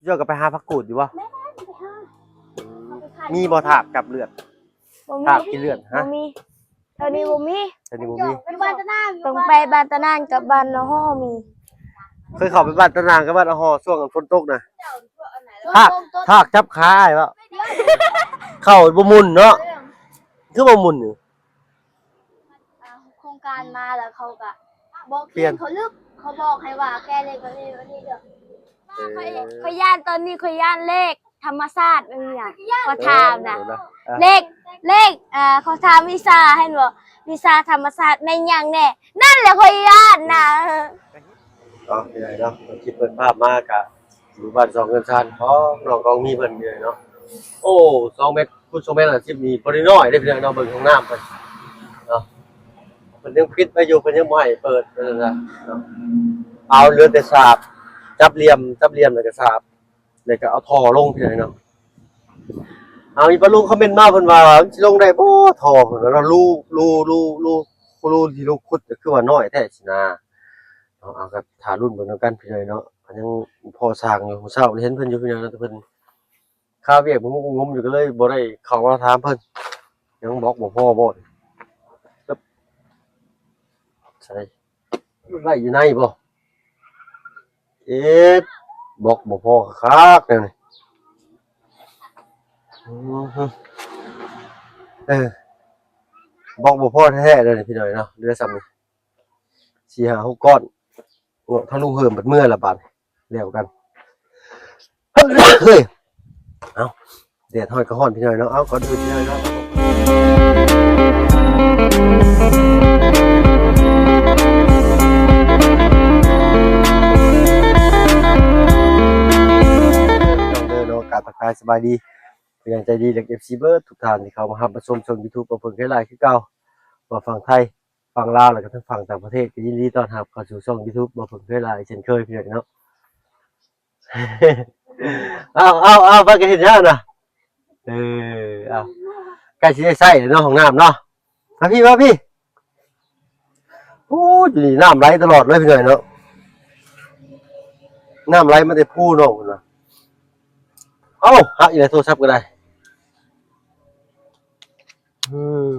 ຈົ້າກໍໄປຫາຜັກກູດຢູ່ບໍ່? ແມ່ນ ໄປຫາ ເອົາໄປຂາຍ ມີບໍ່ທາບຈັບເລືອດ? ບໍ່ມີ ທາບກິນເລືອດ ຮະ? ບໍ່ມີ ແຖວນີ້ບໍ່ມີ ແຖວນີ້ບໍ່ມີ ຢູ່ບ້ານຕານາງ ຕ້ອງໄປບ້ານຕານາງກັບບ້ານນາຫໍ່ມີ. ເຄີຍເຂົ້າໄປບ້ານຕານາງກັບບ້ານນາຫໍ່ຊ່ວງຝົນຕົກນະ ທາກ ທາກຈັບຂາອ້າຍເບາະ ເຂົ້າບໍ່ໝຸ່ນເນາະ ຄືບໍ່ໝຸ່ນນີ້? ອ່າ ໂຄງການມາແລ້ວເຂົາກະບອກ ປ່ຽນ ເຂົາລຶກ ເຂົາບອກໃຫ້ວ່າແກ້ເລກແບບນີ້ແບບນີ້ເດີ. ເອີ ຂ້ອຍຢ້ານ ຕອນນີ້ຂ້ອຍຢ້ານເລກທຳມະຊາດ ແມ່ນຫຍັງ ເອີ ເຂົາຖາມນະ ເອີ ເລກ ເລກ ອ່າ ເຂົາຖາມວິຊາ ເຫັນບໍ່ ວິຊາທຳມະຊາດແມ່ນຫຍັງແດ່? ນັ້ນແຫຼະຂ້ອຍຢ້ານນະ. ເນາະ ເປັນໄງເນາະ ຄລິບເປີດພາບມາກະ ຢູ່ບ້ານຊ່ອງເຮືອນຊານຂອງນ້ອງກອງມີເພິ່ນນີ້ເນາະ. ໂອ້ ສອງແມັດຄູນສອງແມັດຫ້າສິບນີ້ບໍ່ໄດ້ນ້ອຍເດ້ພີ່ນ້ອງເນາະ. ເບິ່ງຫ້ອງນ້ຳເພິ່ນເນາະ ເພິ່ນຍັງປິດໄວ້ຢູ່ ເພິ່ນຍັງບໍ່ໃຫ້ເປີດເນາະ. ເອົາ ເຫຼືອແຕ່ສາບ ຈັບຫຼ່ຽມ ຈັບຫຼ່ຽມແລ້ວກໍສາບ ແລ້ວກໍເອົາທໍ່ລົງພີ່ນ້ອງເນາະ. ເອົາ ມີປ້າລຸງຄອມເມັນມາ ເພິ່ນວ່າມັນຊິລົງໄດ້ບໍ່ທໍ່ ເພິ່ນວ່າເນາະ. ຮູ ຮູ ຮູ ຮູ ຮູທີ່ລູກຂຸດກໍຄືວ່ານ້ອຍແທ້ຊີ້ນາ. ເອົາ ເອົາ ກໍຖ້າລຸ້ນເບິ່ງນຳກັນພີ່ນ້ອງເນາະ. ກໍຍັງພໍສ້າງຢູ່ ມື້ເຊົ້ານີ້ເຫັນເພິ່ນຢູ່ພີ່ນ້ອງເນາະ ແຕ່ເພິ່ນຄາວຽກງຸບໆຢູ່ ກໍເລີຍບໍ່ໄດ້ເຂົ້າມາຖາມເພິ່ນ. ຍັງບລັອກບໍ່ພໍບໍ່? ໃສ່ໄວ້ຢູ່ໃນບໍ່? ເອີ ບລັອກບໍ່ພໍຄັກໆແນວນີ້. ອືຮຶ ເອີ ບລັອກບໍ່ພໍແທ້ໆເດີພີ່ນ້ອງເນາະ. ເຫຼືອສ່ຳນີ້ ສີ່ຫ້າຫົກກ້ອນ. ເນາະ ທາງລຸງເຮີມບັດເມື່ອລະບາດ ແລ້ວກັນ. ເຮີ້ຍ ເອົ້າ ແດດຮ້ອນກໍຮ້ອນພີ່ນ້ອງເນາະ. ເອົາ ກ່ອນອື່ນພີ່ນ້ອງເນາະ ເດີເນາະ ກາບທັກທາຍສະບາຍດີ ຜູ້ໃຫຍ່ໃຈດີ ແລະ ເອັຟຊີ ເບິດທຸກທ່ານທີ່ເຂົ້າມາຮັບມາຊົມຊ່ອງຢູທູບ ບໍ່ເພິ່ງເຄີຍຫຼາຍຄືເກົ່າ ວ່າຝັ່ງໄທ ຝັ່ງລາວ ແລະ ກະທັງຝັ່ງຕ່າງປະເທດ ກໍຍິນດີຕ້ອນຮັບເຂົ້າສູ່ຊ່ອງຢູທູບ ບໍ່ເພິ່ງເຄີຍຫຼາຍເຊັ່ນເຄີຍພີ່ນ້ອງເນາະ. ເອົາ ເອົາ ເອົາ ພາກັນເຮັດຫຍັງນະ? ເອີ ເອົາ ໃກ້ຊິໄດ້ໃຊ້ແລ້ວເນາະ ຫ້ອງນ້ຳເນາະ. ມາພີ່ ມາພີ່. ໂອ້ ຢູ່ນີ້ນ້ຳໄຫຼຕະຫຼອດເລີຍພີ່ນ້ອງເນາະ ນ້ຳໄຫຼມາແຕ່ພູເນາະ. ເອົ້າ ຫັກອີກແລ້ວ ໂທລະສັບກໍໄດ້. ອືມ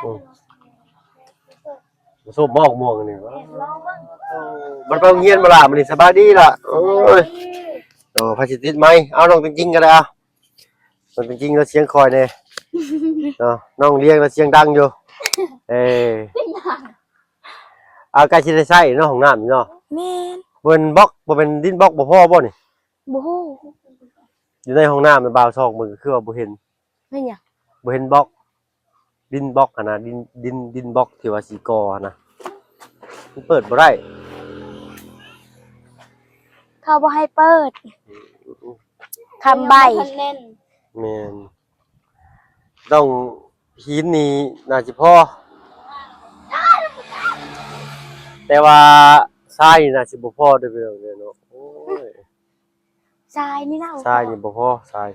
ໂອ້ ມາໂຊບໝອກມ່ວງນີ້ ແມ່ນ ລອງເບິ່ງ. ໂອ້ ມັນໄປໂຮງຮຽນບໍ່ລະມື້ນີ້? ສະບາຍດີລະ. ໂອ້ຍ ໂອ້ ໃຜຊິຕິດໄມ? ເອົາ ນ້ອງຕົງຈິງກໍໄດ້. ເອົາ ນ້ອງຕົງຈິງລາວສຽງຄ່ອຍແດ່ເນາະ ນ້ອງລຽງລາວສຽງດັງຢູ່. ເອີ ເປັນຫຍັງ? ເອົາ ໃກ້ຊິໄດ້ໃຊ້ເນາະ ຫ້ອງນ້ຳນີ້ເນາະ. ແມ່ນ ເປັນບລັອກ ບໍ່ແມ່ນດິນບລັອກບໍ່ພໍບໍ່ນີ້? ບໍ່ຮູ້ ຢູ່ໃນຫ້ອງນ້ຳ ບ່າວຊອກເບິ່ງ ຄືວ່າບໍ່ເຫັນ. ແມ່ນຫຍັງ? ບໍ່ເຫັນບລັອກ ດິນບລັອກຫັ້ນນະ ດິນ ດິນ ດິນບລັອກທີ່ວ່າຊິກໍ່ຫັ້ນນະ ມັນເປີດບໍ່ໄດ້ ເຂົາບໍ່ໃຫ້ເປີດ ອືມ ຄຳໃບ ແມ່ນ ຕ້ອງ ຫີນນີ້ໜ້າຊິພໍ ແຕ່ວ່າຊາຍນີ້ໜ້າຊິບໍ່ພໍເດີພີ່ນ້ອງເນາະ. ໂອ້ຍ ຊາຍນີ້ນະ ຊາຍນີ້ບໍ່ພໍ ຊາຍ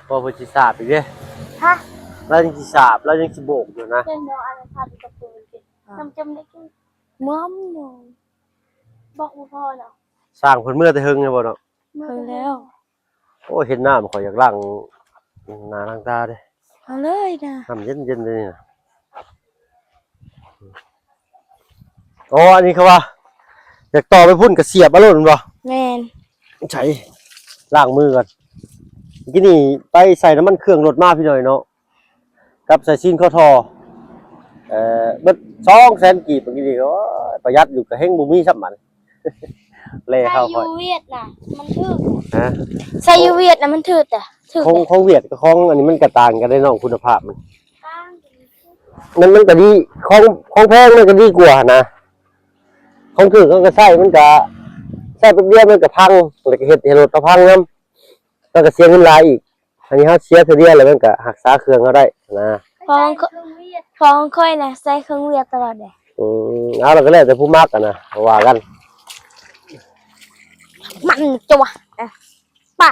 ເພາະເພິ່ນຊິສາບອີກເດ້. ຮະ? ລາວຍັງຊິສາບ ລາວຍັງຊິໂບກຢູ່ນະ. ເປັນບໍ່ ອັນນັ້ນ ພາໄປກັບໂຕມັນເປັນ ອ່າ ຈຳ ຈຳໄດ້ກິນ ເມືອມ ບລັອກບໍ່ພໍເນາະ. ສ້າງເພິ່ນເມືອແຕ່ເຫິງແລ້ວບໍ່ເນາະ? ເມືອແລ້ວ. ໂອ້ຍ ເຫັນນ້ຳ ຂ້ອຍຢາກລ້າງໜ້າລ້າງຕາເດ້. ເອົາເລີຍນະ ນ້ຳເຢັນໆເລີຍນະ. ອໍ ອັນນີ້ເຂົາວ່າ ຢາກຕໍ່ໄປພຸ້ນກໍສຽບເອົາໂລດແມ່ນບໍ່? ແມ່ນ. ໃສ ລ້າງມືກ່ອນ. ກີ້ນີ້ໄປໃສ່ນ້ຳມັນເຄື່ອງລົດມາພີ່ນ້ອງເນາະ ກັບສາຍຊິນຂໍທໍ່ ເອີ ເບິດສອງແສນກີບ. ກີ້ນີ້ ໂອ້ຍ ປະຢັດຢູ່ ກະເຮັງບໍ່ມີຊ້ຳບັດ. ແລເຂົ້າຂ້ອຍ ໃຊ້ຢູ່ຫວຽດນະ ມັນຖືກ. ຮະ? ໃຊ້ຢູ່ຫວຽດນະ ມັນຖືກແຕ່ ຖືກ ຂອງ ແຕ່ ຂອງຫວຽດກັບຂອງອັນນີ້ມັນກະຕ່າງກັນເດ້ນ້ອງ ຄຸນນະພາບມັນ ມັນ ມັນກະດີ ຂອງ ຂອງແພງມັນກະດີກວ່າຫັ້ນນະ. ຂອງຖືກເຮົາກະໃຊ້ ມັນກະໃຊ້ແປັບດຽວມັນກະພັງ ແລ້ວກະເຮັດໃຫ້ລົດເຮົາພັງນຳ ເຮົາກະເສຍເງິນຫຼາຍອີກ. ອັນນີ້ເຮົາເສຍເທື່ອດຽວແລ້ວ ມັນກະຮັກສາເຄື່ອງເຮົາໄດ້ນະ. ຂອງ ຂອງຂ້ອຍນະ ໃຊ້ເຄື່ອງຫວຽດຕະຫຼອດເດ້. ອືມ ເອົາ ລະກະແລ້ວແຕ່ຜູ້ມັກຫັ້ນນະ ວ່າກັນ. ມັນຈະວ່າ ເອີ ປະ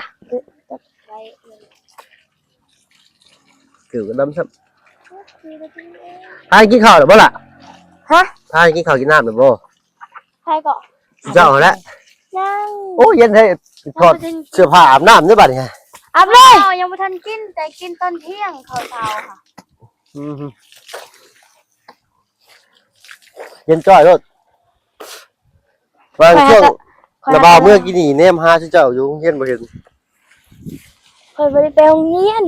ເກີບກະດຳຊ້ຳ. ພາກິນເຂົ້າແລ້ວບໍ່ລະ? ຮະ? ພາກິນເຂົ້າກິນນ້ຳແລ້ວບໍ່? ໃຜເກາະ? ເຈົ້າຫັ້ນແຫຼະ. ຍັງ ໂອ້ ເຢັນແທ້ ຖອດເສື້ອຜ້າອາບນ້ຳເດີ້ບັດນີ້ ອາບເລີຍ ເຮົາຍັງບໍ່ທັນກິນ ແຕ່ກິນຕອນທ່ຽງເຂົ້າເຊົ້າ ອືມ ເຢັນຈ້ອຍໂລດ ບາງຊ່ວງ ຂ້ອຍຫາ ນ້າບ່າວເມື່ອກີ້ນີ້ແນມຫາເຈົ້າຢູ່ໂຮງຮຽນບໍ່ເຫັນ ຂ້ອຍບໍ່ໄດ້ໄປໂຮງຮຽນ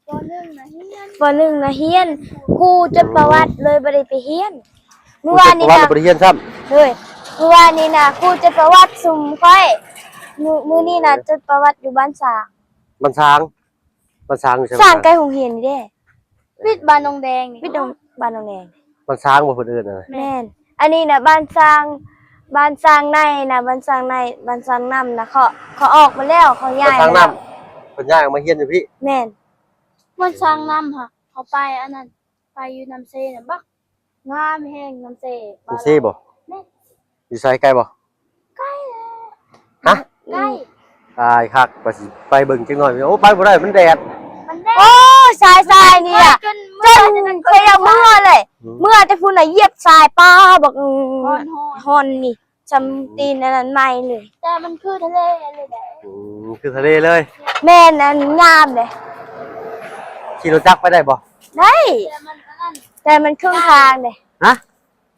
ປໍໜຶ່ງນະຮຽນ ປໍໜຶ່ງນະຮຽນ ຄູຈົດປະຫວັດເລີຍບໍ່ໄດ້ໄປຮຽນ ມື້ວານນີ້ນະ ຈົດປະຫວັດບໍ່ໄດ້ຮຽນຊ້ຳ ໂດຍ ມື້ວານນີ້ນະ ຄູຈົດປະຫວັດຊຸມຂ້ອຍ ມື້ ມື້ນີ້ນະ ເອີ ຈົດປະຫວັດຢູ່ບ້ານຊາງ ບ້ານຊາງ ບ້ານຊາງຢູ່ໃສ? ຊາງໃກ້ໂຮງຮຽນນີ້ເດ້ ວິດບ້ານໜອງແດງນີ້ ວິດໜອງ ບ້ານໜອງແດງ ບ້ານຊາງບໍ່ເພິ່ນເອີ້ນນະ? ແມ່ນ ອັນນີ້ນະບ້ານຊາງ ບ້ານຊາງໃນນະ ບ້ານຊາງໃນ ບ້ານຊາງນ້ຳນະ ເຂົາ ເຂົາອອກມາແລ້ວ ເຂົາຍ້າຍ ບ້ານຊາງນ້ຳ ເພິ່ນຍ້າຍອອກມາຮຽນຢູ່ພີ້ ແມ່ນ ບ້ານຊາງນ້ຳຫະ ເຂົາໄປອັນນັ້ນ ໄປຢູ່ນ້ຳເຊນະ ບັກງາມແຮງ ນ້ຳເຊ ນ້ຳເຊບໍ່? ແມ່ນ ຢູ່ໃສ ໃກ້ບໍ່? ໃກ້ແລ້ວ ຮະ? ໃກ້ ຕາຍຄັກ ວ່າຊິໄປເບິ່ງຈັກໜ່ອຍ ໂອ້ ໄປບໍ່ໄດ້ ມັນແດດ ມັນແດດ ໂອ້ ສາຍໆ ນີ້ລະ ຈົນ ຈົນຂ້ອຍຢາກເມືອເລີຍ ອືມ ເມືອແຕ່ພຸ້ນລະ ຢຽບຊາຍ ປ້າ ບັກ ຮ້ອນໆ ຮ້ອນນີ້ ຊ່ຳຕີນອັນນັ້ນໃໝ່ເລີຍ ແຕ່ມັນຄືທະເລເລີຍເດ້ ອືມ ຄືທະເລເລີຍ ແມ່ນ ອັນງາມເດ້ ຂີ່ລົດຈັກໄປໄດ້ບໍ່? ໄດ້ ແຕ່ມັນອັນນັ້ນ ແຕ່ມັນເຄິ່ງທາງເດ້ ຮະ?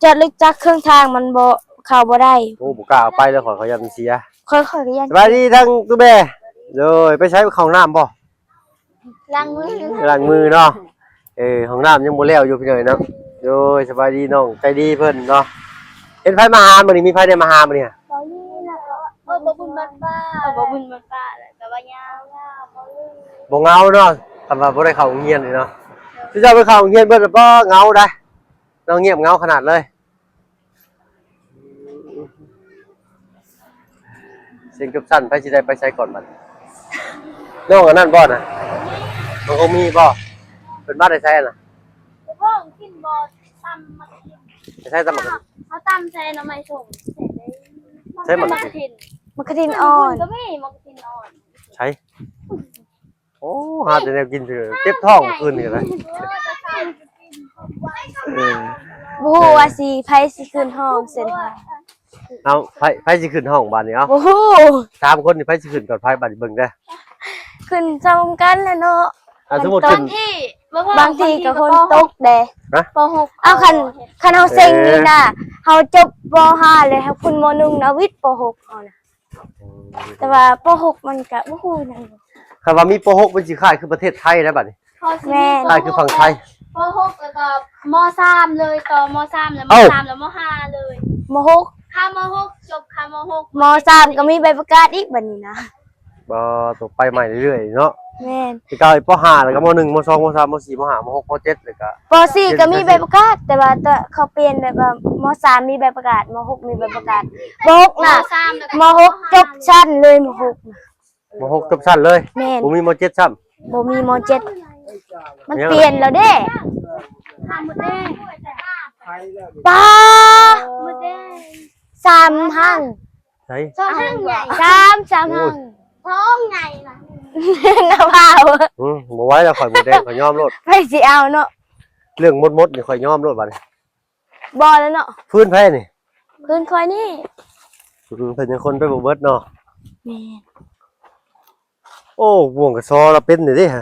ຈອດລົດຈັກເຄິ່ງທາງມັນບໍ່ ເຂົ້າບໍ່ໄດ້ ໂອ້ ບໍ່ກ້າເອົາໄປເລີຍ ຂ້ອຍ ຂ້ອຍຢ້ານມັນເສຍ ຂ້ອຍ ຂ້ອຍກໍຢ້ານ ສະບາຍດີທັງຕູ້ແບ ໂດຍ ໄປໃສ ເຂົ້າຫ້ອງນ້ຳບໍ່? ລ້າງມື ລ້າງມືເນາະ ເອີ ຫ້ອງນ້ຳຍັງບໍ່ແລ້ວຢູ່ພີ່ນ້ອງເນາະ ໂດຍ ສະບາຍດີນ້ອງໃຈດີເພິ່ນເນາະ ເຫັນໃຜມາຫາມື້ນີ້ ມີໃຜແດ່ມາຫາມື້ນີ້? ບໍ່ມີນະ ເອີ ບໍ່ບຸນບ້ານປ້າ ເອີ ບໍ່ບຸນບ້ານປ້າ ແລ້ວກໍວ່າຍາວ ບໍ່ເຫງົາເນາະ ຄັນວ່າບໍ່ໄດ້ເຂົ້າໂຮງຮຽນນີ້ເນາະ ເຈົ້າໄປເຂົ້າໂຮງຮຽນເບິດແລ້ວບໍ່ ເຫງົາໄດ໋ ນ້ອງງຽບເຫງົາຂະໜາດເລີຍ ເສັງຈົບຊັ້ນ ໃຜຊິໄດ້ໄປໃສກ່ອນບັດນີ້ ນ້ອງອັນນັ້ນບໍ່ນະ ນ້ອງຄົງມີບໍ່ ເພິ່ນມາແຕ່ໃສນະ ນ້ອງກິນບໍ່ ຕຳໝາກກະທິນ ໃສຕຳໝາກກະທິນ ເຮົາຕຳໃສ່ໜໍ່ໄມ້ສົ້ມ ໃສ່ໝາກກະທິນ ໝາກກະທິນອ່ອນ ກໍມີໝາກກະທິນອ່ອນ ໃສ ໂອ້ ຫາແຕ່ແນວກິນເທື່ອ ເຈັບທ້ອງຄືນນີ້ນະ ບໍ່ຮູ້ວ່າຊິ ໃຜຊິຂຶ້ນຮ້ອງເຊັ່ນ ເອົາ ໃຜ ໃຜຊິຂຶ້ນຮ້ອງບາດນີ້ ເອົາ ບໍ່ຮູ້ ສາມຄົນນີ້ໃຜຊິຂຶ້ນກ່ອນໃຜ ບາດນີ້ເບິ່ງເດີ້ ຂຶ້ນຊ່ຳກັນແຫຼະເນາະ ອ່າ ສົມມຸດຂຶ້ນ ບາງທີກໍຝົນຕົກເດ້ ຮະ ປໍຫົກ ເອົາ ຄັນ ຄັນເຮົາເສັງນີ້ນະ ເອີ ເຮົາຈົບປໍຫ້າແລ້ວ ເຮົາຂຶ້ນປໍໜຶ່ງນະ ວິດປໍຫົກເຮົານະ ແຕ່ວ່າປໍຫົກມັນກະບໍ່ຮູ້ຫຍັງ ຄັນວ່າມີປໍຫົກມັນຊິຄ້າຍຄືປະເທດໄທໄດ໋ບັດນີ້ ແມ່ນ ຄ້າຍຄືຝັ່ງໄທ ປໍຫົກ ແລ້ວກໍມໍສາມເລີຍ ຕໍ່ມໍສາມ ແລ້ວມໍສາມ ແລ້ວມໍຫ້າເລີຍ ມໍຫົກ ຄາມໍຫົກ ຈົບຄາມໍຫົກ ມໍສາມກໍມີໃບປະກາດອີກບັດນີ້ນະ ບໍ່ ຕົກໄປໃໝ່ເລື້ອຍໆເນາະ ແມ່ນ ແຕ່ເກົ່າປໍຫ້າ ແລ້ວກໍມໍໜຶ່ງ ມໍສອງ ມໍສາມ ມໍສີ່ ມໍຫ້າ ມໍຫົກ ມໍເຈັດ ແລ້ວກໍປໍສີ່ກໍມີໃບປະກາດ ແຕ່ວ່າເຂົາປ່ຽນແບບວ່າມໍສາມມີໃບປະກາດ ມໍຫົກມີໃບປະກາດ ມໍຫົກນະ ມໍຫົກຈົບຊັ້ນເລີຍ ມໍຫົກນະ ມໍຫົກຈົບຊັ້ນເລີຍ ແມ່ນ ບໍ່ມີມໍເຈັດຊ້ຳ ບໍ່ມີມໍເຈັດ ມັນປ່ຽນແລ້ວເດ້ ປາ ມດແດງ ສາມຮັງ ໃສ ສອງຮັງໃຫຍ່ ສາມ ສາມຮັງ ໂອ້ຍ ທ້ອງໃຫຍ່ນະ ນະບ່າວ ອືມ ບໍ່ໄຫວແລ້ວ ຂ້ອຍໝົດແດງ ຂ້ອຍຍອມໂລດ ໃຜຊິເອົາເນາະ ເລື່ອງໝົດໆນີ້ ຂ້ອຍຍອມໂລດບັດນີ້ ບໍ່ແລ້ວເນາະ ພື້ນໃຜນີ້ ພື້ນຂ້ອຍນີ້ ອືມ ເພິ່ນຍັງຄົນໄປບໍ່ເບິດເນາະ ແມ່ນ ໂອ້ ບ່ວງກະຊໍລະເປັນນີ້ເດ້ ເ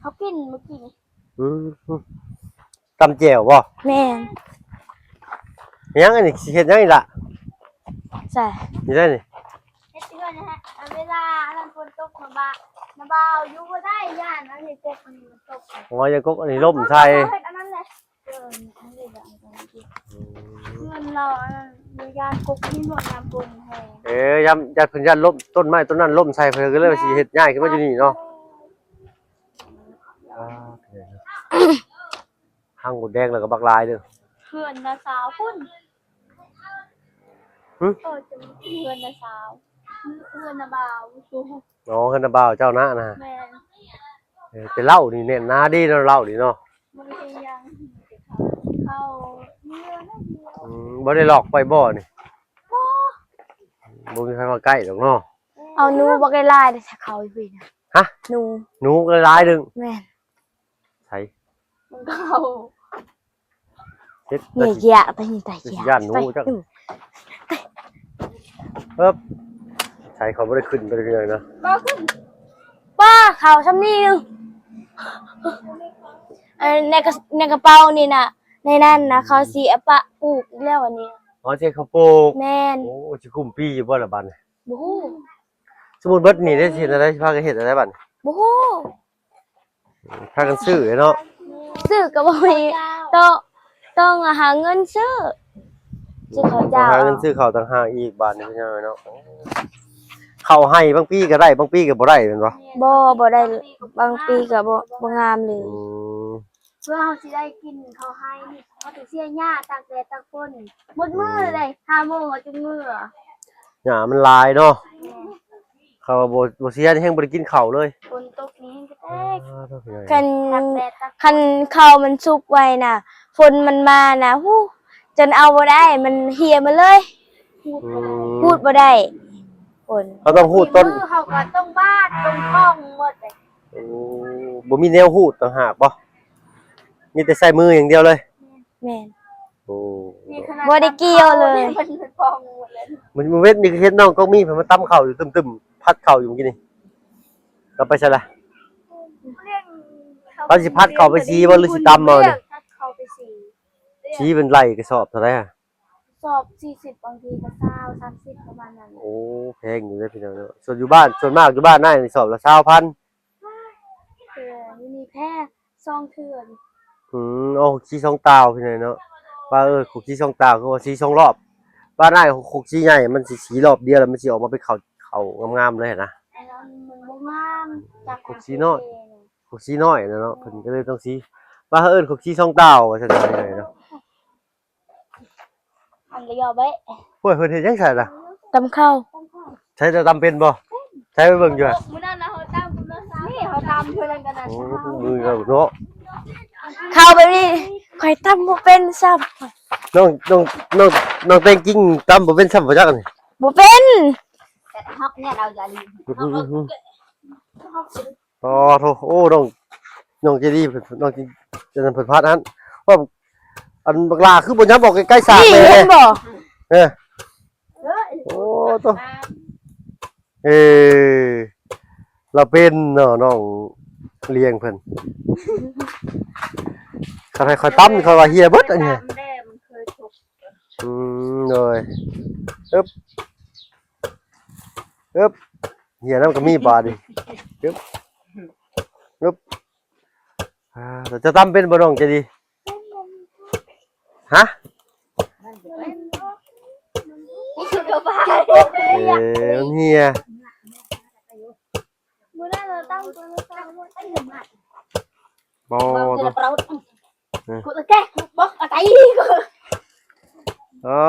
ຮົາກິນມື້ກີ້ນີ້ ອືມ ຕຳແຈ່ວບໍ່ ແມ່ນ ຫຍັງອັນນີ້ ຊິເຮັດຫຍັງອີກລະ ໃສ່ ນີ້ໄດນີ້ ເຮັດເຮືອນນະ ເວລາອັນນັ້ນຝົນຕົກນະບ່າວ ນະບ່າວຢູ່ບໍ່ໄດ້ ຢ້ານອັນນີ້ຕົກ ອັນນີ້ມັນຕົກ ອໍ ຢ່າກົກ ອັນນີ້ລົ້ມໃສ່ ເຮັດອັນນັ້ນແຫຼະ ເຮືອນລາວອັນນັ້ນ ຢ້ານກົກ ມີໝົດຍາມຝົນແຮງ ເອີ ຢ້ານ ຢ້ານເພິ່ນຢ້ານລົ້ມ ຕົ້ນໄມ້ຕົ້ນນັ້ນລົ້ມໃສ່ ເພິ່ນກໍເລີຍວ່າຊິເຮັດຍ້າຍຂຶ້ນມາຢູ່ນີ້ເນາະ ອ່າ ຮັງໝົດແດງແລ້ວກໍບັກຫຼາຍເດີ້ ເຮືອນນ້າສາວພຸ້ນ ຫຶ ເອີ ເຮືອນນ້າສາວ ເຮືອນນ້າບ່າວ ອໍ ເຮືອນນ້າບ່າວເຈົ້ານະນະ ແມ່ນ ເອີ ແຕ່ເຫຼົ້ານີ້ແໜ້ນໜາດີເນາະ ເຫຼົ້ານີ້ເນາະ ບໍ່ມີຫຍັງ ເຂົ້າເມືອນະ ອືມ ບໍ່ໄດ້ລອກໄປບໍ່ນີ້ ບໍ່ ບໍ່ມີໃຜມາໃກ້ດອກເນາະ ເອົາໜູບັກຫຼາຍໆ ແຕ່ເຂົ້າຢູ່ພີ້ນະ ຮະ ໜູ ໜູຫຼາຍໆ ໜຶ່ງ ແມ່ນ ໃສ ເຂົ້າ ເຮັດ ນີ້ຢາກ ໄປນີ້ ໄປ ຢ້ານໜູຈັກ ໄປ ອືມ ເອີບ ໃສ ເຂົາບໍ່ໄດ້ຂຶ້ນໄປເທື່ອນະ. ບໍ່ຂຶ້ນ ປ້າ ເຂົ້າຊ່ຳນີ້ໜຶ່ງ. ເອີ ໃນກະ ໃນກະເປົານີ້ນະ ໃນນັ້ນນະ ເຂົາຊິເອົາປະປູກອີກແລ້ວອັນນີ້. ອໍ ຊິເອົາປູກ. ແມ່ນ. ໂອ້ ຊິກຸ້ມປີຢູ່ບໍ່ລະບາດນີ້? ບໍ່ຮູ້. ສົມມຸດເບິດນີ້ໄດ້ຊິເຮັດແນວໃດ? ຊິພາກັນເຮັດແນວໃດບາດນີ້? ບໍ່ຮູ້. ພາກັນຊື້ເນາະ. ຊື້ກໍບໍ່ມີ ຕ້ອງ ຕ້ອງຫາເງິນຊື້ ຊື້ເຂົ້າເຈົ້າ. ຕ້ອງຫາເງິນຊື້ເຂົ້າຕ່າງຫາກອີກບາດນີ້ ພີ່ນ້ອງເອີຍເນາະ. ເຂົ້າໄຮ່ບາງປີກໍໄດ້ ບາງປີກໍບໍ່ໄດ້ແມ່ນບໍ່? ບໍ່ ບໍ່ໄດ້ ບາງປີກໍບໍ່ ບໍ່ງາມເລີຍ. ອືມ ເພື່ອເຮົາຊິໄດ້ກິນເຂົ້າໄຮ່ນີ້ ເຮົາຕ້ອງເສຍຫຍ້າຕາກແດດຕາກຝົນ ໝົດມື້ເລີຍ ຫ້າໂມງເຮົາຈຶ່ງເມືອ. ຫຍ້າມັນຫຼາຍເນາະ. ແມ່ນ. ເຂົາວ່າບໍ່ ບໍ່ເສຍນີ້ແຮ່ງບໍ່ໄດ້ກິນເຂົ້າເລີຍ. ຝົນຕົກນີ້ແຮ່ງກະແຕກ. ອ້າວ ໂທ້ ພີ່ນ້ອງ. ຄັນ ຕາກແດດຕາກຝົນ ຄັນເຂົ້າມັນສຸກໄວນະ ຝົນມັນມານະ ຫູ ຈົນເອົາບໍ່ໄດ້ ມັນເຫ່ຍໝົດເລີຍ. ອືມ ຮູດບໍ່ໄດ້ ຝົນ. ເຮົາຕ້ອງຮູດຕົ້ນ ມືເຮົາກໍຕ້ອງບາດ ຕ້ອງຄອງໝົດເລີຍ. ໂອ້ ບໍ່ມີແນວຮູດຕ່າງຫາກບໍ່? ມີແຕ່ໃຊ້ມືຢ່າງດຽວເລີຍ. ແມ່ນ. ໂອ້ ນີ້ຂະໜາດ ບໍ່ໄດ້ກ່ຽວເລີຍ ມັນເປັນພອງໝົດເລີຍ. ມື້ ມື້ເວັນນີ້ຄືເຫັນນ້ອງກອງມີເພິ່ນມາຕຳເຂົ້າຢູ່ຕຶ້ມໆ ຜັດເຂົ້າຢູ່ມື້ກີ້ນີ້ ລາວໄປໃສລະ? ລາວຊິຜັດເຂົ້າໄປສີບໍ່ ຫຼືຊິຕຳເອົານີ້? ຜັດເຂົ້າໄປສີ. ສີເພິ່ນໄລ່ກະສອບເທົ່າໃດຫະ? ສອບສີ່ສິບ ບາງທີກໍຊາວ ສາມສິບ ປະມານນັ້ນ. ໂອ້ ແພງຢູ່ເດ້ພີ່ນ້ອງເນາະ. ສ່ວນຢູ່ບ້ານ ສ່ວນມາກຢູ່ບ້ານອ້າຍນີ້ສອບລະຊາວພັນ. ເອີ ມີແພງ ສອງເທື່ອ. ອືມ ເອົາ ຄົກສີສອງຕ່າວ ພີ່ນ້ອງເນາະ. ວ່າ ເອີ ຄົກສີສອງຕ່າວ ຄືວ່າສີສອງລອບ. ບ້ານອ້າຍຄົກສີໃຫຍ່ ມັນຊິສີລອບດຽວ ແລ້ວມັນຊິອອກມາເປັນເຂົ້າ ເຂົ້າງາມໆເລີຍນະ. ອັນນັ້ນມັນບໍ່ງາມ. ຄົກສີນ້ອຍ ຄົກສີນ້ອຍນະເນາະ ເພິ່ນກໍເລີຍຕ້ອງສີ. ວ່າ ເອີ້ນຄົກສີສອງຕ່າວ ວ່າຊັ້ນເນາະ. ອັນລະຍອບໄວ້. ໂອ້ຍ ເພິ່ນເຮັດຫຍັງໃສ່ລະ? ຕຳເຂົ້າ. ໃສ່ ເຈົ້າຕຳເປັນບໍ່? ໃສ່ໄປເບິ່ງຢູ່ຫັ້ນ. ມື້ນັ້ນນະເຮົາຕຳ ມື້ນັ້ນເຮົາຕຳເທື່ອນັ້ນກໍນັ້ນ. ໂອ້ ມືເຮົາເນາະ ເຂົ້າແບບນີ້ຂ້ອຍຕຳບໍ່ເປັນຊ້ຳ. ນ້ອງ ນ້ອງ ນ້ອງ ນ້ອງແຕງກິ່ງຕຳບໍ່ເປັນຊ້ຳ ບໍ່ຈັກນີ້ ບໍ່ເປັນ. ແຕ່ຮອກແນ່ເຮົາຢ່າລືມ. ອໍ ໂທ້ ໂອ້ ນ້ອງ ນ້ອງໃຈດີ ນ້ອງ ອັນນັ້ນເພິ່ນພາດຫັ້ນ ວ່າ ອັນບັກຫຼ້າຄືບໍ່ຍອມອອກໃກ້ໆສາກແມ່ ເຫັນບໍ່? ເອີ ໂອ້ ໂທ້ ເອີ ລາວເປັນເນາະ ນ້ອງລ້ຽງເພິ່ນ. ຄັນໃຫ້ຂ້ອຍຕຳ ຂ້ອຍວ່າເຫ່ຍເບິດອັນນີ້. ອືມ ໂດຍ ອຶບ ອຶບ ເຫ່ຍນຳກໍມີບາດນີ້. ອຶບ ອຶບ ອ່າ ເຈົ້າຕຳເປັນບໍ່ ນ້ອງໃຈດີ? ຮະ? ເອີ ມັນເຫ່ຍ. ບໍ່ ເອີ ກູແກະ ບອກອາໄຕ. ອໍ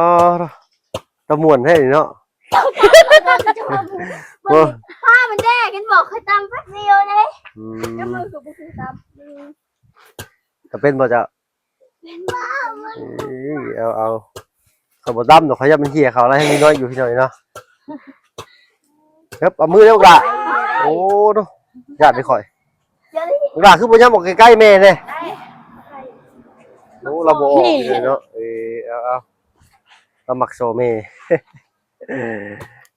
ຕາມ່ວນແທ້ນີ້ເນາະ. ໂອ້ ຜ້າມັນແດກ ເຫັນບໍ່? ຂ້ອຍຕຳແປັບດຽວນີ້. ອືມ ຕຳເປັນບໍ່ເຈົ້າ? ເອີ ເອົາ ເອົາ ຂ້ອຍບໍ່ຕຳດອກ ຂ້ອຍຢ້ານມັນເຫ່ຍເຂົ້າ ລະແຮ່ງມີນ້ອຍຢູ່ ພີ່ນ້ອງເນາະ. ເອີບ ເອົາມືເດ້ອະ. ໂອ້ ໂທ້ ຢ້ານເດ້ຂ້ອຍ. ລະຄືບໍ່ຍອມອອກໃກ້ໆແມ່ແດ່. ໂອ້ ລາວບໍ່ອອກເນາະ. ເອີ ເອົາ ເອົາ ລາວມັກໂຊແມ່.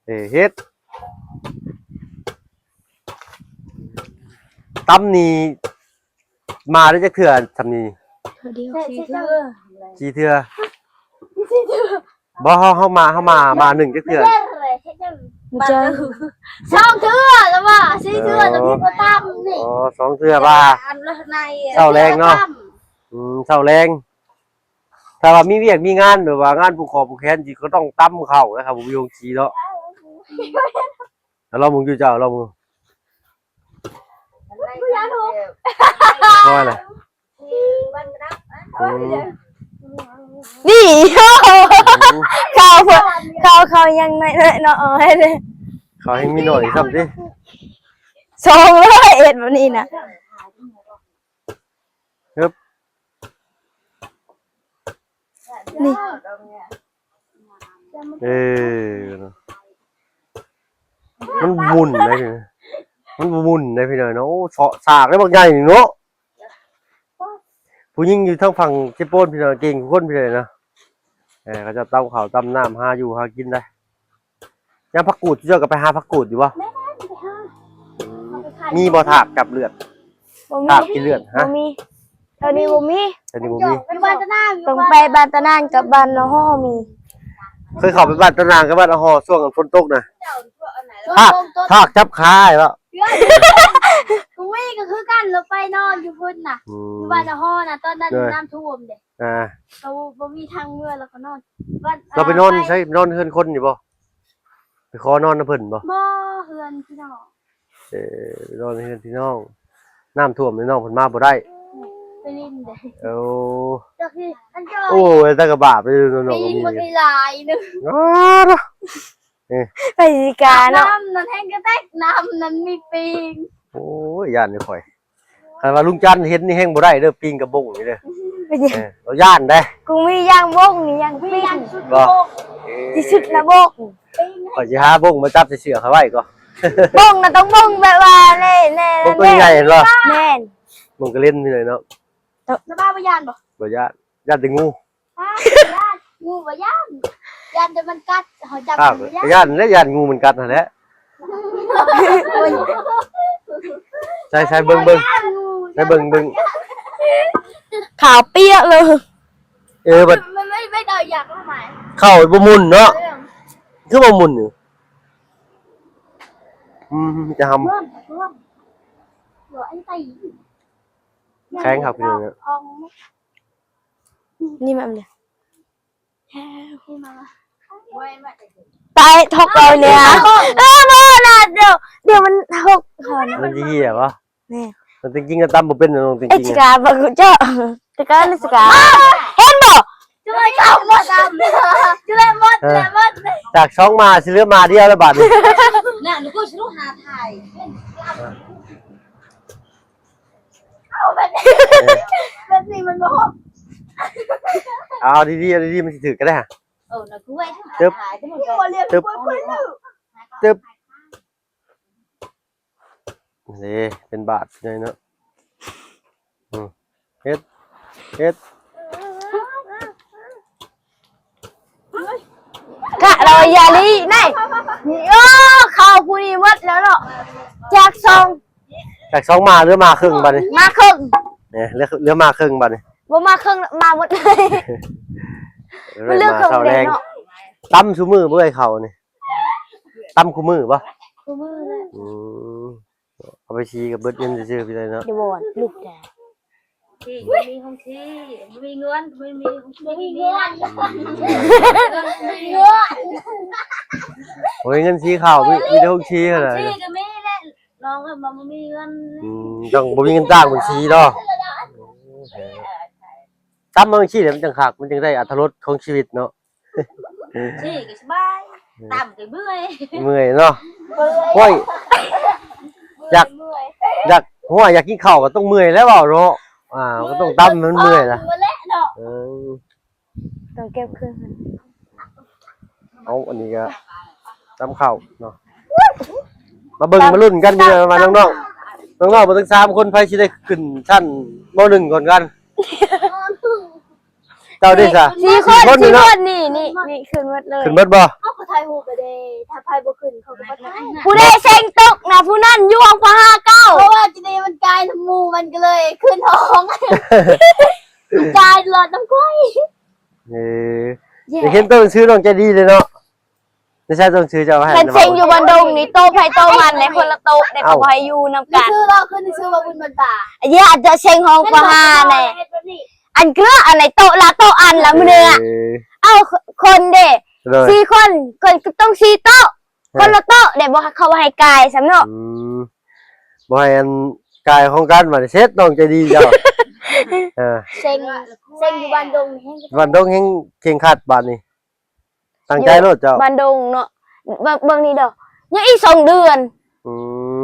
ເອີ ເຮັດ ຕຳນີ້ມາໄດ້ຈັກເທື່ອ ຕຳນີ້? ເທື່ອດຽວ. ສີ່ເທື່ອ ສີ່ເທື່ອ. ບໍ່ ເຮົາ ເຮົາມາ ເຮົາມາ ມາໜຶ່ງຈັກເທື່ອ? ບໍ່ເຈີ. ສອງເທື່ອລະວ່າ ສີ່ເທື່ອລະມີບໍ່ຕຳນີ້. ອໍ ສອງເທື່ອວ່າ ອັນໃນເຊົ້າແລງເນາະ. ອືມ ເຊົ້າແລງ ຖ້າວ່າມີວຽກມີງານ ແບບວ່າງານຜູກຄໍຜູກແຂນ ຊິກໍຕ້ອງຕຳເຂົ້ານະ ຄັບ ບໍ່ມີໂຮງສີເນາະ. ລອງເບິ່ງຢູ່ ເຈົ້າລອງເບິ່ງ. ພໍລະ. ອືມ ນີ້ ເຂົ້າ ເຂົ້າ ເຂົ້າຍັງໜ້ອຍໆເນາະ. ເຂົ້າແຮ່ງມີໜ້ອຍຊ້ຳຕິ. ສອງຮ້ອຍເອັດ ແບບນີ້ນະ. ຮຶບ ນີ້ ເອີ ມັນໝຸ່ນໄດ໋ ມັນໝຸ່ນໄດ໋ ພີ່ນ້ອງເນາະ. ໂອ້ ເຊາະສາກໄດ້ບັກໃຫຍ່ນີ້ເນາະ. ຜູ້ຍິງຢູ່ທາງຝັ່ງເຊໂປນ ພີ່ນ້ອງ ເກັ່ງທຸກຄົນ ພີ່ນ້ອງເນາະ. ເອີ ເຂົາເຈົ້າຕຳເຂົ້າຕຳນ້ຳ ຫາຢູ່ຫາກິນໄດ໋. ຍາມຜັກກູດ ເຈົ້າກໍໄປຫາຜັກກູດຢູ່ບໍ່? ແມ່ນ ໄປຫາ ອືມ ເຮົາໄປຂາຍ ມີບໍ່ທາກຈັບເລືອດ? ບໍ່ມີ ທາກກິນເລືອດ ຮະ? ບໍ່ມີ ແຖວນີ້ບໍ່ມີ ແຖວນີ້ບໍ່ມີ ຢູ່ບ້ານຕານາງ ຕ້ອງໄປບ້ານຕານາງກັບບ້ານນາຫໍ່ມີ ເຄີຍເຂົ້າໄປບ້ານຕານາງກັບບ້ານນາຫໍ່ຊ່ວງຝົນຕົກນະ ທາກ ທາກຈັບຂາໃຫ້ເນາະ ກູມີກໍຄືກັນ ລາວໄປນອນຢູ່ພຸ້ນນະ ອືມ ຢູ່ບ້ານນາຫໍ່ນະ ຕອນນັ້ນ ໂດຍ ນ້ຳຖ້ວມເດ້ ອ່າ ກໍບໍ່ມີທາງເມືອ ແລ້ວກໍນອນ ລາວໄປນອນໃສ? ນອນເຮືອນຄົນນີ້ບໍ່? ໄປຂໍນອນນຳເພິ່ນບໍ່? ບໍ່ ເຮືອນພີ່ນ້ອງ ເອີ ໄປນອນເຮືອນພີ່ນ້ອງ ນ້ຳຖ້ວມ ນ້ອງເພິ່ນມາບໍ່ໄດ້ ໄປຫຼິ້ນເດ້ ໂອ້ ໂອ້ຍ ຕາກະບາບເລີຍເນາະ ໄປຫຼິ້ນໝົດຫຼາຍໜຶ່ງ ອ້າ ເນາະ ເອີ ໄປຊິກາເນາະ ນ້ຳນັ້ນແຮງກະແຕກ ນ້ຳນັ້ນມີປິງ ໂອ້ຍ ຢ້ານຢູ່ຂ້ອຍ ຄັນວ່າລຸງຈັນເຫັນນີ້ແຮງບໍ່ໄດ້ເດີ ປິງກັບບົ້ງນີ້ເດີ ເປັນຫຍັງ? ເອີ ລາວຢ້ານເດ້ ກູມີຢ່າງບົ້ງນີ້ ຢ່າງປິງ ບໍ່ ຊິສຸດນະບົ້ງ ຂ້ອຍຊິຫາບົ້ງມາຈັບໃສ່ເສື້ອຂ້ອຍໄວ້ກ່ອນ ບົ້ງນະຕ້ອງບົ້ງແບບວ່າແນ່ໆ ບົ້ງຕົວໃຫຍ່ເຫັນບໍ່? ແມ່ນ ບົ້ງກະເລັນນີ້ເລີຍເນາະ ສະບາຍບໍ່ຢ້ານບໍ່? ບໍ່ຢ້ານ ຢ້ານແຕ່ງູ ອ້າວ ຢ້ານ ງູບໍ່ຢ້ານ ຢ້ານແຕ່ມັນກັດ ເຮົາຈັບມັນບໍ່ຢ້ານ ຢ້ານແຫຼະ ຢ້ານງູມັນກັດຫັ້ນແຫຼະ ໃສ່ ໃສ່ເບິ່ງ ເບິ່ງ ໃສ່ເບິ່ງ ເບິ່ງ ຂາວປຽກເລີຍ ເອີ ບັດ ມັນ ມັນ ມັນບໍ່ຢາກລະໝາຍ ເຂົ້າບໍ່ໝຸ່ນເນາະ ເອີ ຄືບໍ່ໝຸ່ນຢູ່ ອືມ ມີແຕ່ຫຳ ແຂງຄັກເລີຍ ນີ້ມາເລີຍ ໄປທອກເອົາເລີຍ ເອີ ບໍ່ນະ ດຽວ ດຽວມັນຫົກເຮົານະ ມັນຊິເຫ່ຍບໍ່? ແມ່ນ ແຕ່ຈິງກໍຕຳບໍ່ເປັນນ້ອງ ແຕ່ຈິງ ເອັດສະກາ ບັກເຈາະ ແຕ່ກໍເອັດສະກາ ເຫັນບໍ່? ຈະໄດ້ເຂົ້າໝົດ ຈະໄດ້ໝົດ ເອີ ແຫຼະໝົດ ຈາກສອງໝາຊິເຫຼືອໝາດຽວແລ້ວບາດນີ້ ນະ ໜູກໍຊິລົງຫາຖ່າຍ ເອົາແບບນີ້ ແບບນີ້ມັນບໍ່ ເອົາດີໆ ເອົາດີໆ ມັນຊິຖືກກໍໄດ້ຫະ ເອີ ນະ ຄືໄວ້ ຕຶບ ຕຶບ ຕຶບ ເດ້ ເປັນບາດໃຫຍ່ເນາະ ອືມ ເຮັດ ເຮັດ ກະລອຍຢາລີໄນ ໂອ້ ເຂົ້າຜູ້ນີ້ໝົດແລ້ວເນາະ ຈາກສອງ ຈາກສອງມາ ເຫຼືອມາເຄິ່ງບາດນີ້ ມາເຄິ່ງ ເອີ ເຫຼືອ ເຫຼືອມາເຄິ່ງບາດນີ້ ບໍ່ມາເຄິ່ງ ມາໝົດເລີຍ ມັນເຫຼືອເຄິ່ງແລ້ວເນາະ ຕຳຊຸມື້ບໍ່ເອີຍເຂົ້ານີ້ ຕຳຄູ່ມື້ບໍ່? ຄູ່ມື້ແຫຼະ ອືມ ເອົາໄປສີກໍເບິດເງິນຊື່ໆ ພີ່ນ້ອງເນາະ ຢູ່ບໍ່ລູກແກ ທີ່ບໍ່ມີຫ້ອງທີ່ ບໍ່ມີເງິນ ບໍ່ມີ ບໍ່ມີເງິນ ບໍ່ມີເງິນ ບໍ່ມີເງິນສີເຂົ້າ ມີ ມີແຕ່ຫ້ອງທີ່ເທົ່ານັ້ນ ທີ່ກໍມີແຫຼະ ນ້ອງກໍບໍ່ມີເງິນ ອືມ ຕ້ອງບໍ່ມີເງິນຈ້າງເພິ່ນສີເນາະ ຕຳຫ້ອງທີ່ແຫຼະ ມັນຈັ່ງຄັກ ມັນຈັ່ງໄດ້ອາດຖະລົດຂອງຊີວິດເນາະ ຊີ້ກໍສະບາຍ ເອີ ຕຳກໍເມື່ອຍ ເມື່ອຍເນາະ ໂອ້ຍ ຢາກ ຢາກ ໂອ້ຍ ຢາກກິນເຂົ້າກໍຕ້ອງເມື່ອຍແລ້ວເວົ້າເນາະ ອ່າ ກໍຕ້ອງຕຳໃຫ້ມັນເມື່ອຍລະ ເອີ ຕ້ອງເກັບຄືນ ເອົາ ອັນນີ້ກໍຕຳເຂົ້າເນາະ ມາເບິ່ງມາລຸ້ນກັນ ວ່ານ້ອງໆ ນ້ອງໆ ເບິ່ງທັງສາມຄົນ ໃຜຊິໄດ້ຂຶ້ນຊັ້ນ ມໍໜຶ່ງ ກ່ອນກັນ? ເຈົ້າເດ້ຊະ ສີ່ຄົນ ສີ່ຄົນນີ້ ນີ້ ນີ້ຂຶ້ນໝົດເລີຍ ຂຶ້ນໝົດບໍ່? ເຮົາກໍຖ່າຍຮູບໄປເດ້ ຖ້າໃຜບໍ່ຂຶ້ນເຂົາກໍບໍ່ຖ່າຍ ຜູ້ໃດເສັງຕົກນະ ຜູ້ນັ້ນຢູ່ຫ້ອງປະຫ້າເກົ້າ ເພາະວ່າຈະໄດ້ມັນກາຍນຳໝູ່ ມັນກໍເລີຍຂຶ້ນຫ້ອງ ກາຍລອດນຳຂ້ອຍ ເອີ ຢາກເຫັນໂຕໜັງສືນ້ອງໃຈດີເດ້ເນາະ. ໃນໃສຕ້ອງຊື້ເຈົ້າໃຫ້ ຄັນເສັງຢູ່ບ້ານດົງນີ້ ໂຕະໃຜໂຕະມັນເດ້ ຄົນລະໂຕະເດ້ ເຂົາບໍ່ໃຫ້ຢູ່ນຳກັນ ຊື່ລາວຄືຊື່ວ່າບຸນບັນດາ ຢ່າຈະເສັງຫ້ອງປະຫາແດ່ ອັນເກືອອັນໃນໂຕະລະໂຕະອັນລະມື້ເນີ້ຍ ເອີ ເອົາຄົນເດ້ ສີ່ຄົນ ຄົນກໍຕ້ອງສີ່ໂຕະ ເອີ ຄົນລະໂຕະເດ້ ບໍ່ ເຂົາບໍ່ໃຫ້ກາຍຊ້ຳເນາະ ອືມ ບໍ່ໃຫ້ອັນກາຍຂອງກັນ ບາດນີ້ເສັດ ນ້ອງໃຈດີເຈົ້າ ເອີ ເສັງ ເສັງຢູ່ບ້ານດົງ ບ້ານດົງແຮງເຄັ່ງຄັດບາດນີ້. ຕັ້ງໃຈໂລດເຈົ້າ ຢູ່ບ້ານດົງເນາະ ເບິ່ງ ເບິ່ງນີ້ເດີ້ ຍັງອີກສອງເດືອນ ອື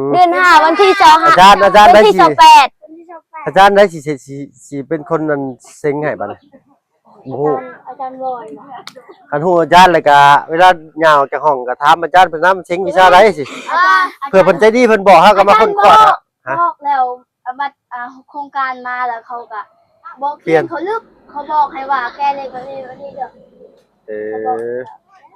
ມ ເດືອນຫ້າ ວັນທີຊາວຫ້າ ອາຈານ ອາຈານ ວັນທີຊາວແປດ ອາຈານໃດຊິ ຊິ ຊິເປັນຄົນອັນເສັງໃຫ້ບາດນີ້ ບໍ່ຮູ້ ອາຈານ ອາຈານບອຍ ຄັນຮູ້ອາຈານແລ້ວກະເວລາຍ່າງອອກຈາກຫ້ອງກະຖາມອາຈານເພິ່ນນຳ ເສັງວິຊາໃດຊິ ອາຈານ ເພື່ອເພິ່ນໃຈດີເພິ່ນບອກ ເຮົາກະມາຄົ້ນຄວ້າ ອາຈານບອກ ຫາ ບອກແລ້ວ ອາ ບັດ ອາ ໂຄງການມາແລ້ວເຂົາກະບອກຂຽນ ຂຽນ ເຂົາລຶກ ເຂົາບອກໃຫ້ວ່າແກະເລກແບບນີ້ແບບນີ້ເດີ້ ເອີ ເຂົາບອ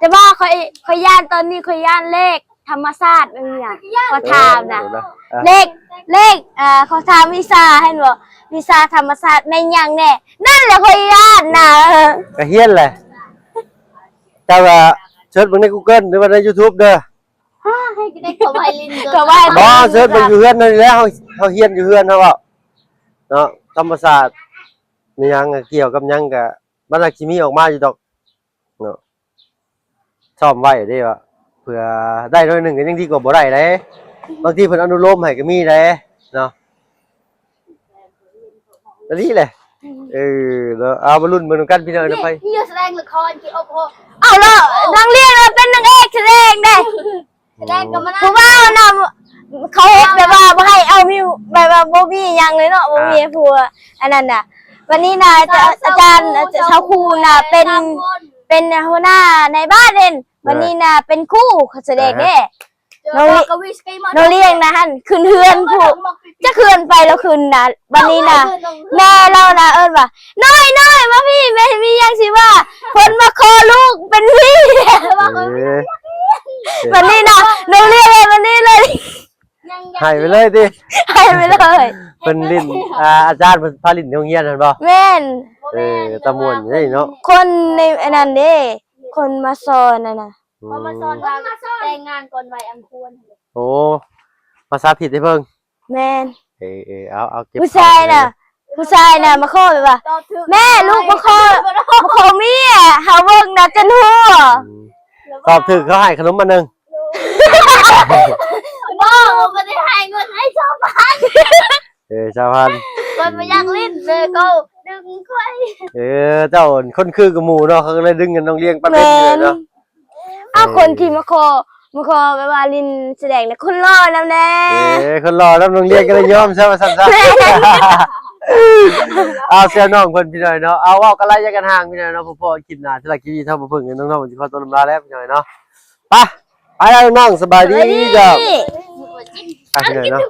ກ ແຕ່ວ່າຂ້ອຍ ຂ້ອຍຢ້ານ ຕອນນີ້ຂ້ອຍຢ້ານເລກທຳມະຊາດ ແມ່ນຫຍັງ ເຂົາຖາມນະ ເອີ ເລກ ເລກ ອ່າ ເຂົາຖາມວິຊາ ເຫັນບໍ່ ວິຊາທຳມະຊາດແມ່ນຫຍັງແດ່ ນັ້ນແຫຼະຂ້ອຍຢ້ານນະ ເອີ ກໍຮຽນແຫຼະ ເຈົ້າກໍເສີດເບິ່ງໃນ Google ຫຼືວ່າໃນ YouTube ເດີ ເຂົາໄວ້ຫຼິ້ນ ເຂົາໄວ້ ບໍ່ ເສີດເບິ່ງຢູ່ເຮືອນເຮົານີ້ແຫຼະ ເຮົາ ເຮົາຮຽນຢູ່ເຮືອນເຮົາເວົ້າເນາະ ທຳມະຊາດ ມີຫຍັງ ກ່ຽວກັບຫຍັງກະ ມັນອາດຊິມີອອກມາຢູ່ດອກເນາະ ຊ້ອມໄວ້ເດ້ວ່າ ເພື່ອໄດ້ໜ້ອຍໜຶ່ງກໍຍັງດີກວ່າບໍ່ໄດ້ເດ້ ບາງທີເພິ່ນອະນຸໂລມໃຫ້ກໍມີເດ້ເນາະ ອັນນີ້ແຫຼະ ເອີ ເນາະ ເອົາມາລຸ້ນເບິ່ງນຳກັນພີ່ນ້ອງເນາະ ໃຜ ນີ້ ນີ້ສະແດງລະຄອນທີ່ ໂອ້ໂຫ ເອົາລະ ນາງລຽງລະເປັນນາງເອກສະແດງເດ້ ແສດງກໍມານຳ ຜູ້ບ່າວນຳ ເຂົາເຮັດແບບວ່າບໍ່ໃຫ້ເອົາມີ ແບບວ່າບໍ່ມີຫຍັງເລີຍເນາະ ບໍ່ມີ ອ່າ ໃຫ້ຜົວ ອັນນັ້ນນະ ບັດນີ້ນະ ອາຈານ ອາຈານ ຊາວຄູນະ ເປັນ ເປັນຫົວໜ້ານາຍບ້ານເດ້ ອ່າ ບັດນີ້ນະ ເປັນຄູສະແດງເດ້ ອ່າ ນ້ອງລຽງນະຫັ້ນ ຂຶ້ນເຮືອນພຸ້ນ ຈັກເຮືອນໃຜລາວຂຶ້ນນະ ບັດນີ້ນະ ແມ່ລາວນະເອີ້ນວ່າ ນ້ອຍໆ ມາພີ້ ແມ່ມີຫຍັງຊິເວົ້າ ເພິ່ນມາຂໍລູກເປັນເມຍ ເອີ ບັດນີ້ນະ ນ້ອງລຽງເລີຍ ບັດນີ້ເລີຍ ໃຫ້ໄປເລີຍຕິ ໃຫ້ໄປເລີຍ ເພິ່ນຫຼິ້ນ ອ່າ ອາຈານເພິ່ນພາຫຼິ້ນໃນໂຮງຮຽນຫັ້ນບໍ່ ແມ່ນ ເອີ ຕາມ່ວນເດ້ເນາະ ຄົນໃນອັນນັ້ນເດ້ ຄົນມາສອນຫັ້ນນະ ອືມ ເຂົາມາສອນວ່າແຕ່ງງານກ່ອນໄວອັນຄວນ ໂອ້ ພາສາຜິດໃຫ້ເພິ່ນ ແມ່ນ ເອີໆ ເອົາ ເອົາເກັບ ຜູ້ຊາຍນະ ຜູ້ຊາຍນະມາຂໍແບບວ່າ ຕອບຖືກ ແມ່ລູກມາຂໍ ມາຂໍເມຍ ເຮົາເບິ່ງນະຈົນຫົວ ອືມ ຕອບຖືກເຂົາໃຫ້ຂະໜົມອັນໜຶ່ງ ບໍ່ ບໍ່ໄດ້ໃຫ້ເງິນ ໃຫ້ຊາວພັນ ເອີ ຊາວພັນ ຂ້ອຍບໍ່ຢາກຫຼິ້ນ ແມ່ກໍດຶງຂ້ອຍ ເອີ ເຈົ້າຄົນຄືກັບໝູ່ເນາະ ເຂົາກໍເລີຍດຶງກັນ ນ້ອງລຽງປາເປັນຢູ່ເນາະ ເອີ ເອົາ ຄົນທີ່ມາຂໍ ມາຂໍແບບວ່າຫຼິ້ນສະແດງນະ ຄົນຫຼໍ່ນຳແດ່ ເອີ ຄົນຫຼໍ່ນຳ ນ້ອງລຽງກໍເລີຍຍອມຊະວ່າຊັ້ນຊະ ແມ່ນ ເອົາ ເຊື່ອນ້ອງເພິ່ນພີ່ນ້ອງເນາະ ເອົາ ເວົ້າກັນຫຼາຍຢ່າກັນຫ່າງພີ່ນ້ອງເນາະ ພໍ້ໆ ຄລິບໜ້າ ສຳລັບຄລິບນີ້ ທາງບໍ່ເພິ່ງ ນ້ອງໆ ຊິຂໍຕົວລຳລາແລ້ວພີ່ນ້ອງເນາະ ໄປ ໄປແລ້ວນ້ອງ ສະບາຍດີ ສະບາຍດີ ເຈົ້າ ອ່ະ ພີ່ນ້ອງເນາະ